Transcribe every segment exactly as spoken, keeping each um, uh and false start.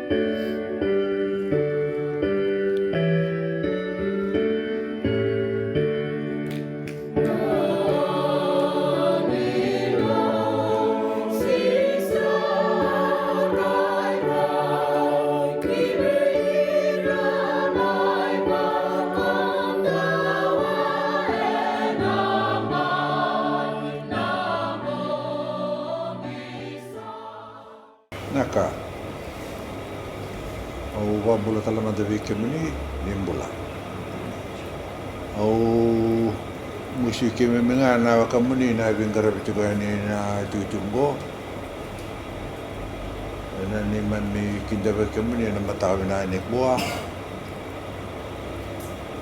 Na ka. Au vakabula tale mada vei kemuni, ni bula. Au musu keimami ga na wekamuni na veiqaravi tiko yani na tikotiko oqo. Ena neimami kidavaki kemuni ena mataka vinaka nikua.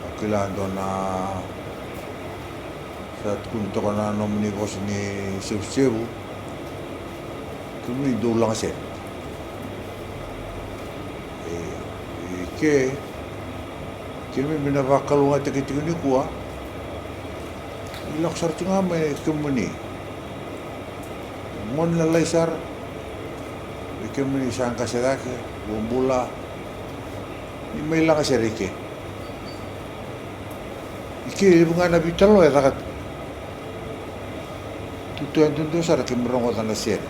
Au kila dua na sa tukuni toka na nomuni vosa ni sevusevu. Kemuni dou lagasere. E, e ke, keimami na vakalougatataki tiko nikua. Ni lako sara tu ga mai kemuni. Gone lalai sara. Vei kemuni sa qase cake, bobula. Ni mai lagasere i ke. I ke levu ga na veitalanoa e caka tu. Tutu e duadua sara keimami rogoca na sere.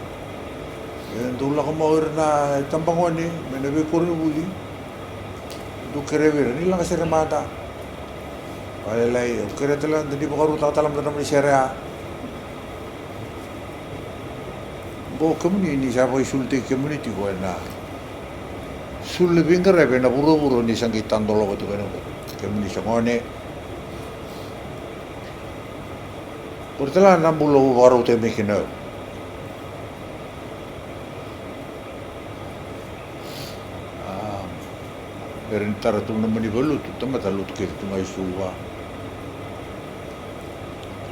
E dau lako mai o ira na itabagone mai na veikoronivuli. Dau kerea vei ira ni lagasere mada. Vakalailai, au kerea tale mada ni vakarautaka tale mada na nomuni sere ya. Oqo kemuni ni sa vakaisulutaki kemuni tiko ena sulu ni veiqaravi ena vuravura ni sa qai tadolova tiko ena oqo. Kemuni sa gone. Qori tale ga na bula au vakarautaki mai kina o yau. A, bera ni tara tu na mani valenilotu, tamata lotu kece tu ga i Suva.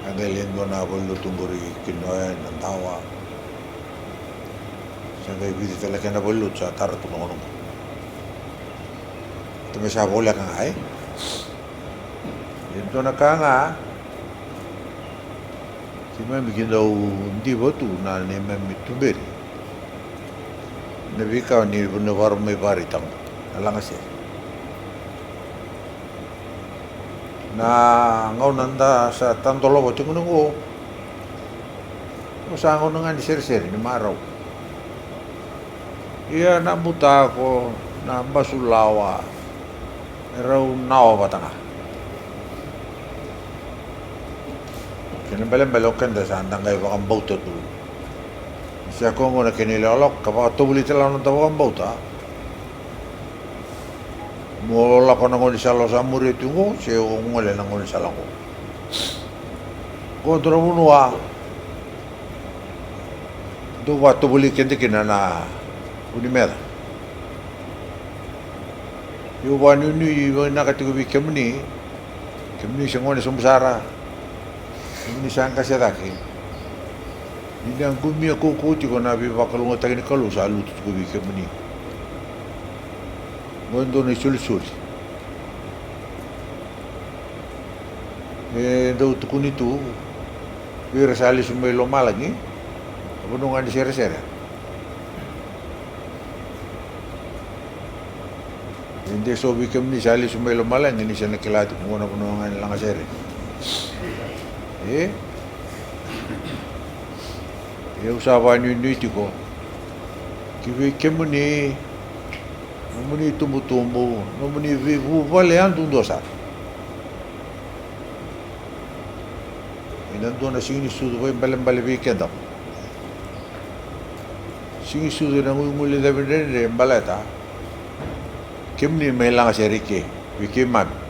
A qai lai dua na valenilotu qori i Kinoya, Nadawa. Sa qai vica tale kena valenilotu sa tara tu na gauna oqo. Tamai sa voleka ga, e? E dua na ka ga. Keimami kidau diva tu na neimami tuberi. Na veika ni na vara mai vara i tago na lagasere. Na gauna da sa tadolova tiko na oqo, o sa gauna ga ni seresere ni marau. Ia na butako, na basulawa, e rau nawa vata ga. Kena ibalebale o keda sa da qai vakabauta tu. Sa koya oqo na kena ilakolako ka vakatovolei tale na noda vakabauta. Mo lako na gaunisala o sa muria tu oqo se o gole na gaunisala oqo. Oqo dua na vanua dau vakatovolei keda kina na vu ni meca. Io, vakanuinui vinaka tiko vei kemuni. Kemuni sa gone sobu sara. Kemuni sa qase cake. Ni na qumia kaukauwa tiko na veivakalougatataki ni Kalou sa lutu tiko vei kemuni. Oqo e dua na isolisoli e dau tukuni tu vei ira sa lesu mai lomalagi. Na vanua ga ni seresere. E de so vei kemuni sa lesu mai lomalagi ni sa na kila tiko oqo na vanua ga ni lagasere. E? Au sa vakanuinui tiko ki vei kemuni, nomuni tubutubu, nomuni veivuvale yadudua sara. Ena dua na siga ni sucu vakaibalebale vei keda. Siga ni sucu ena guiguilecavi dredre baleta kemuni mai lagasere i ke vei keimami.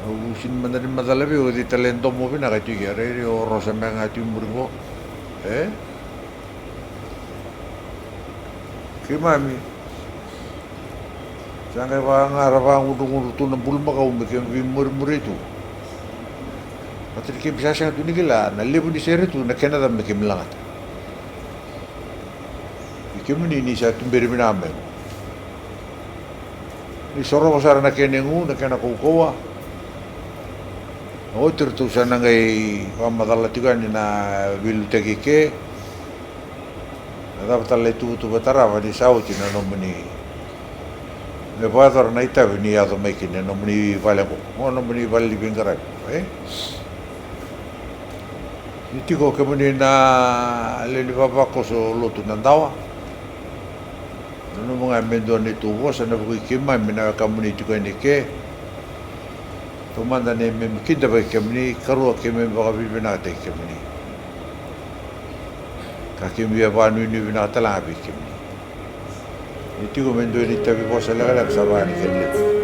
Au sega mada ni macala vei au, o cei tale e domo vinaka tu i ke, rairai o Rosa me ga tu i muri qo. E? Keimami sa qai vaka ga ra vagudrugudru tu na bulumakau me keimami veimurimuri tu. Baleta ni keimami sa sega tu ni kila na levu ni sere tu na kena cava me keimami lagata. I kemuni ni sa tuberi vinaka mai. Ni sorova sara na kena igu, na kena kaukauwa. Oti ratou sa na qai vakamacala tiko yani na veiliutaki ke. Na cava tale na ituvatuva tarava ni sa oti na nomuni me vakayacora na itavi ni yaco mai kina na nomuni vale oqo, o nomuni vale ni veiqaravi, e? Ni tiko kemuni na lewe ni vavakoso lotu na dawa, nanuma ga me dua na neitou vosa na vukui keimami na wekamuni tiko yani ke. Taumada neimami kidavaki kemuni, karua keimami vakavinavinakataki kemuni. Ka keimami via vakanuinui vinaka tale ga vei kemuni. Ni tiko me dua na itavi vosa lekaleka sa vaka ni kena levu.